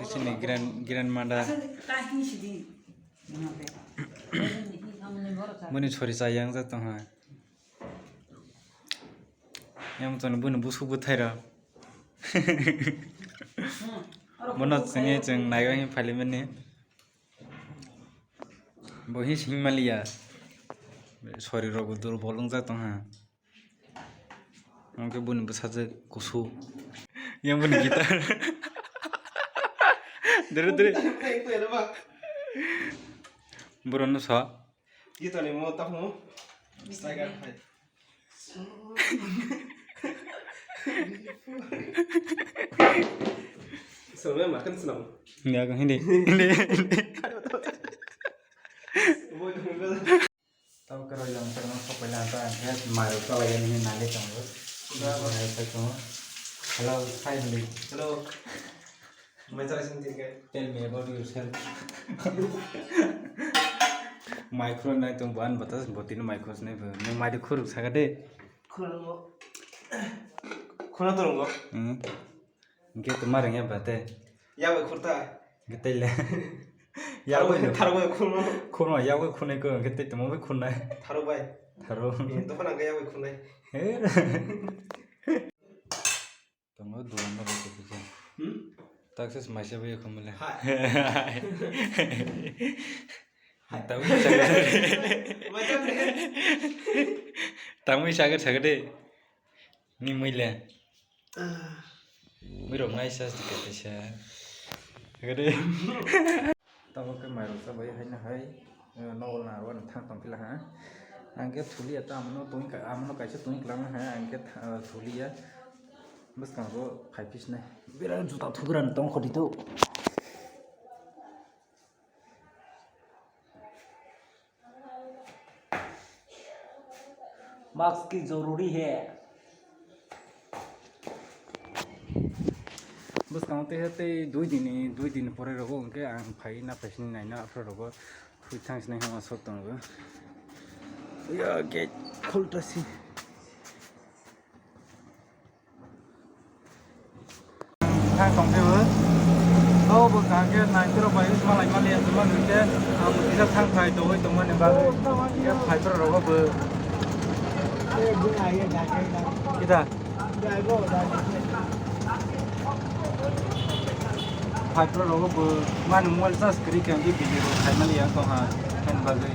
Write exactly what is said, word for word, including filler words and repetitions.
Sini grand, grandmother. Boni sori chayang jak tong ha. Yang tong boni busuk bwthai rok. Bono chwngwi chwng naiwi phalimani. Bo hi singmaliya. Sori rok bo durbol wngjak tong ha. Hwnkhe boni bwsajwk kusu. Yang boni guitar. Dere dere. Borokno sa. Guitar ni mo tamo. Style hai. Soalnya makan senang. Hindi ako, hindi. Hindi. Tabo kwrwi lang kwrwngno sokphaina ta hwnkhe mairok chalai yani hinwi nangwi tongo. Hello, hi, hindi. Hello. Mai chara sini tingkai. Tell me about yourself. Mai khurui nai tong bo, ani batas bo tini mai khurui sinai bo. Nung mai de khurui saka de. Khurui bo. Khuna to rongo. Hmm. Hingke to ma rengya ba te. Ya bai khurta. Hingke tei le. Ya bai khurma. Khurma ya bai khunai ko hingke tei to mo bai khunai. Tharo bai. Tharo. Ini to khana ya bai khunai. He. Tongo duan ba bai kuchuk. Hmm? Taksa maisa bai khumle. Hai. Hai. Tangwi sagar. Mai tang de. Tangwi sagar sagar de. Ni muile. Ah. Muirok nai sa sika tesa. Sagar de. Tamo khe mairok sa bai haino hai. Nogo na aro thang tong phila ha. Ang khe thulia ta amono tong ka, amono kaisa tong klang ha. Ang khe tha-, thulia. Bwskango phai phisnai. Bera juta thugra tong khoti to. Mask ki zoruri hai. Bwskango tei tei dui din ni, dui din pore rogo hwnkhe ang phai na phai sini naina aphuru rogo. Phui thang sini hama sok tongo. Ya gate khulta si. Thang tong phaibo. O bo kaham khe nai tei rok bai malai mali ya tongma nung khe ang kisa thang phai tongwi tongmani bagwi khe phai phra rogo bo. Kita. Phai phra rogo bo mani mobile charge kwrwi khe ang khe video rok khai mali ya tong ha. Ani bagwi.